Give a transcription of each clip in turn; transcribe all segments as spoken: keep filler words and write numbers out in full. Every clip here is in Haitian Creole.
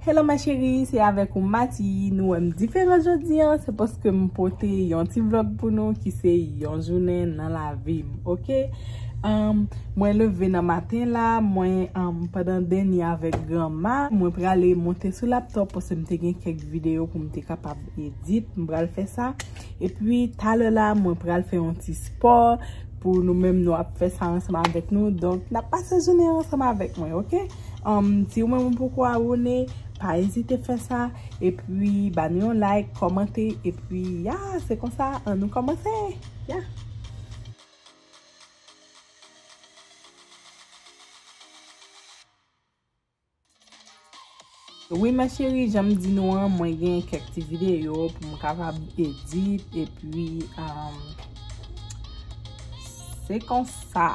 Hello ma chérie, se avèk ou Mati. Nou wè m diferan jodi a, se paske m pote yon ti vlog pou nou ki se yon jounen nan lavi m, oke? Anm, mwen leve nan maten la, mwen, anm, pandan Deni avèk granma, mwen prale monte sou laptop paske m te gen kèk videyo pou m te kapab edit, m pral fè sa. Epi talè la, mwen pral fè yon ti spò pou nou menm nou ap fè sa ansanm avèk nou. Donk, n ap pase jounen an ansanm avèk mwen, oke? Anm, si ou menm ou poko abòne, pa ezite fè sa. Epi, ba nou yon like, kòmante. Epi, ya, se konsa, ann nou kòmanse. Ya. Wi, ma chérie, jan m di nou an, mwen gen kèk ti videyo pou m kapab edit, epi, um, se konsa.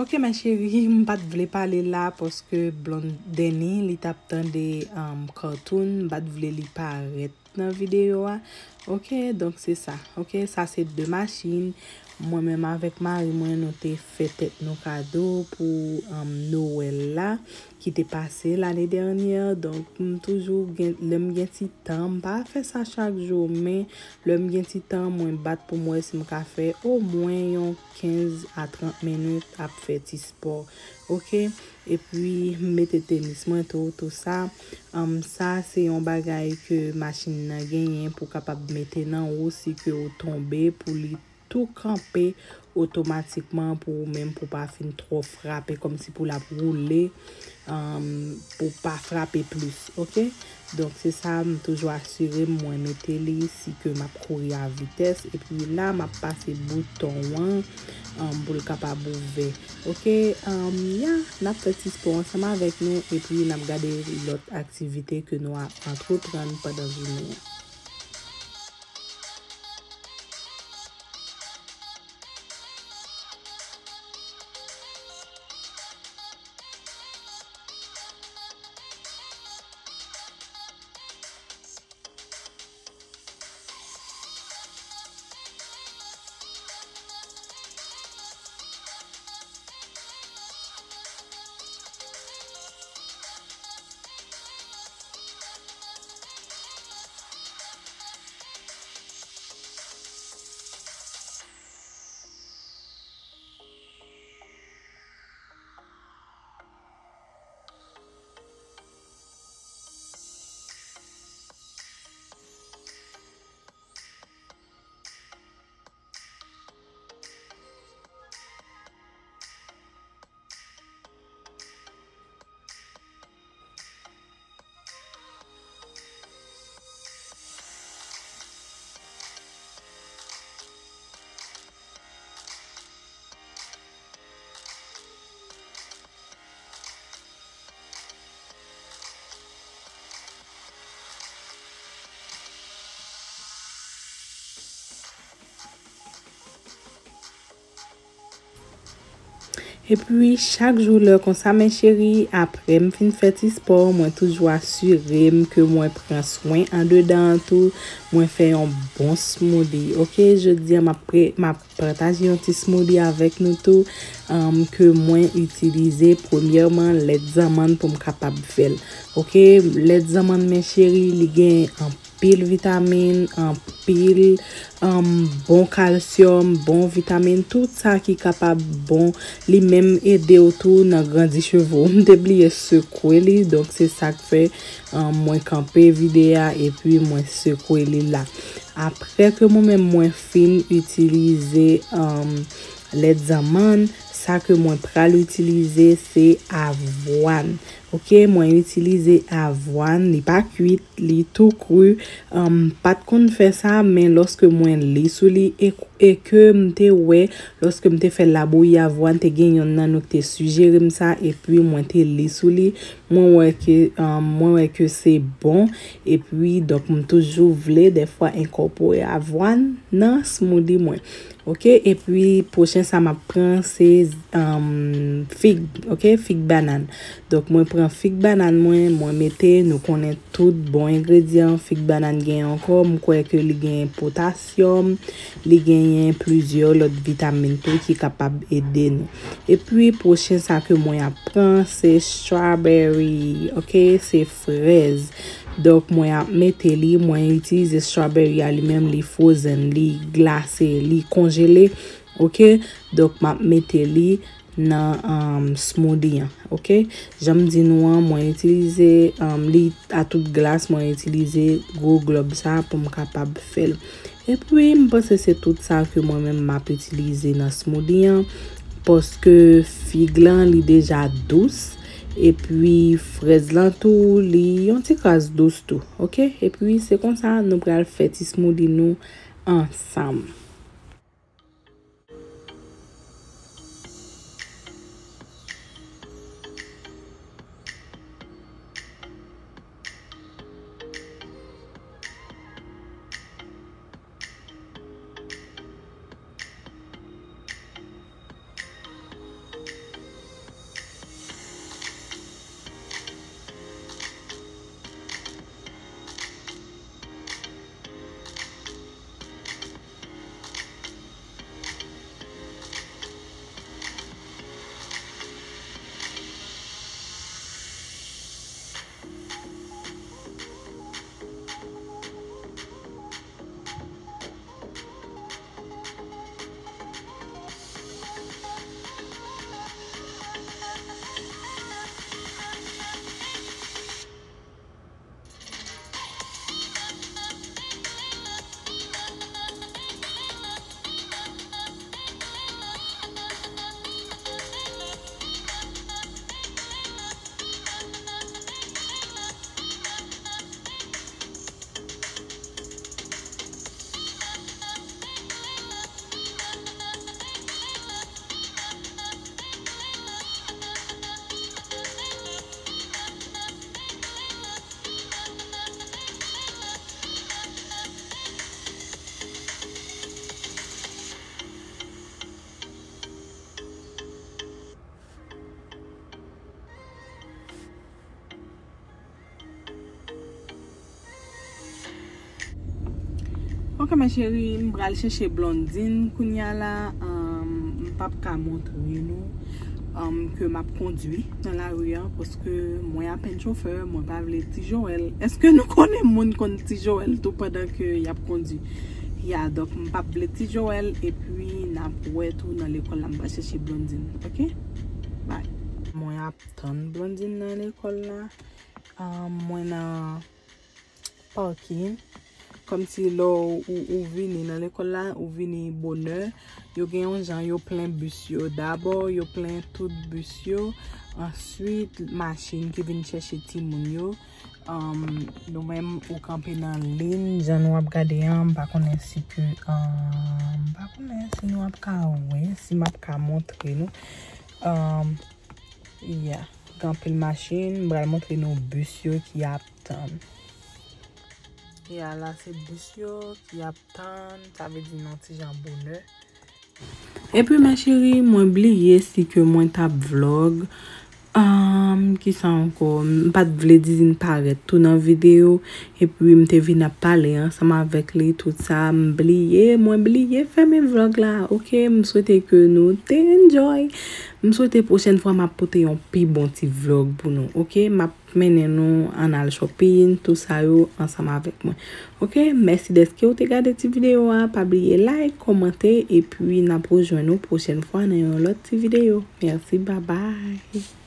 Ok, ma chérie, m pa t vle pale la paske Blonde Deni, li t ap tande, um, cartoon, m pa t vle li parèt nan videyo a. Ok, donk se sa. Ok, sa se de machin. Mwen menm avèk mari mwen, nou te fè tèt nou kado pou, um, Nowèl la ki te pase lane dènyè. Donk, m toujou gen, lè m gen ti tan, m pa fè sa chak jou, men lè m gen ti tan, mwen bat pou m wè si m ka fè omwen yon kenz a trant minit ap fè ti spò. Ok? Epi, m mete tenis mwen tou, tou sa. Anm, sa, se yon bagay ke machin nan genyen pou kapab mete nan ou si ke ou tonbe, pou li tou kanpe otomatikman pou ou menm, pou pa fin twò frape, kòmsi pou l ap woule, um, pou pa frape plis, ok? Donk, se sa, m toujou asire m, mwen mete li, si ke m ap kouri a vitès, epi la, m ap pase bouton an, um, pou l kapab ouvè. Ok, um, ya, n ap fè ti spò ansanm avèk nou, epi n ap gade lòt aktivite ke nou ap antreprann pandan jounen an. Epi, chak jou lè konsa, mes chéries, apre m fin fè ti spò, mwen toujou asire m ke mwen pran swen andedan an tou. Mwen fè yon bon smoothie. Ok, jodi a, m ap pre-, m ap pataje yon ti smoothie avèk nou tou, um, ke mwen itilize premyèman lèt zanmann pou m kapab fè l. Ok, lèt zanmann, mes chéries, li gen anpil vitamin, anpil, um, bon kalsyòm, bon vitamin, tout sa ki kapab bon. Li menm ede w tou nan grandi cheve w. M te bliye sekwe li, donk se sa k fè, um, mwen kanpe videyo a epi mwen sekwe li la. Apre ke mwen menm mwen fin itilize, um, lèt zanmann, sa ke mwen pral itilize, se avwàn. Oke, mwen itilize avwàn, li pa kwit, li tou kri. M pa t konn fè sa, men lòske mwen li sou li, e, e ke m te wè, lòske m te fè labouyi avwàn, te gen yonn nan nou ki te sijere m sa, epi mwen te li sou li, mwen wè ke, um, mwen wè ke se bon, epi, donk, m toujou vle, dèfwa, enkòpore avwàn nan smoothie mwen. Oke, epi pwochen sa m ap pran se, um, fig, oke, fig banann. Donk, mwen pran fig banann mwen, mwen mete, nou konnen tout bon engredyan fig banann gen ankò, m kwè ke li gen potasyòm, li genyen plizyè lòt vitamin tou ki kapab ede nou. Epi, pwochen sa ke mwen ap pran, se strawberry, oke, se frèz. Donk, mwen ap mete li, mwen itilize strawberry a li menm, li frozen, li glase, li konjele, oke? Donk, m ap mete li nan, um, smoothie an, oke? Jan m di nou an, mwen itilize, um, li a tout glas, mwen itilize gwo glòb sa pou m kapab fè l. Epi, m panse se tout sa ke mwen menm m ap itilize nan smoothie an, paske fig lan, li deja dous, epi frèz lan tou, li yon ti kras dous tou, oke? Epi, se konsa, nou pral fè ti smoothie nou ansanm. Ok, ma chérie, m pral chèche Blondine kounya la. Um, m p ap ka montre nou, um, ke m ap kondwi nan lari an, paske mwen apèn chofè, mwen pa vle Ti Joël. Èske nou konnen moun konn Ti Joël tou pandan ke y ap kondwi? Ya, donk, m p ap vle Ti Joël, epi n ap wè tou nan lekòl la, m pral chèche Blondine, ok? Bye. Mwen ap tann Blondine nan lekòl la. Ah, mwen nan parking. Kòmsi lè w, ou, ou vini nan lekòl la, ou vini bonè. Yo gen yon jan yo plen bis yo. Dabò, yo plen tout bis yo. Answit, machin ki vin chèche timoun yo. Um, nou menm, ou kanpe nan liy, jan nou ap gade an, m pa konnen si ke, um, m pa konnen si nou ap ka wè, si m ap ka montre nou. Um, yeah, gen anpil machin, m pral montre nou bis yo ki ap tann. Yeah, la se bis yo ki ap tann, sa vle di nan ti jan bonè. Epi, ma chérie, mwen bliye si ke mwen t ap vlog. Um, kisa ankò? M pa t vle Didine parèt tou nan videyo. Epi, m te vin ap pale ansanm avèk li, tout sa. M bliye, mwen bliye fèmen vlog la. Ok, m swete ke nou te enjoy. M swete pwochèn fwa m ap pote yon pi bon ti vlog pou nou. Ok, m ap mennen nou ann al shopping, tout sa yo ansanm avèk mwen. Ok, mèsi dèske w te gade ti videyo a. Pa bliye like, kòmante, epi n ap rejwenn nou pwochèn fwa nan yon lòt ti videyo. Mèsi, babay.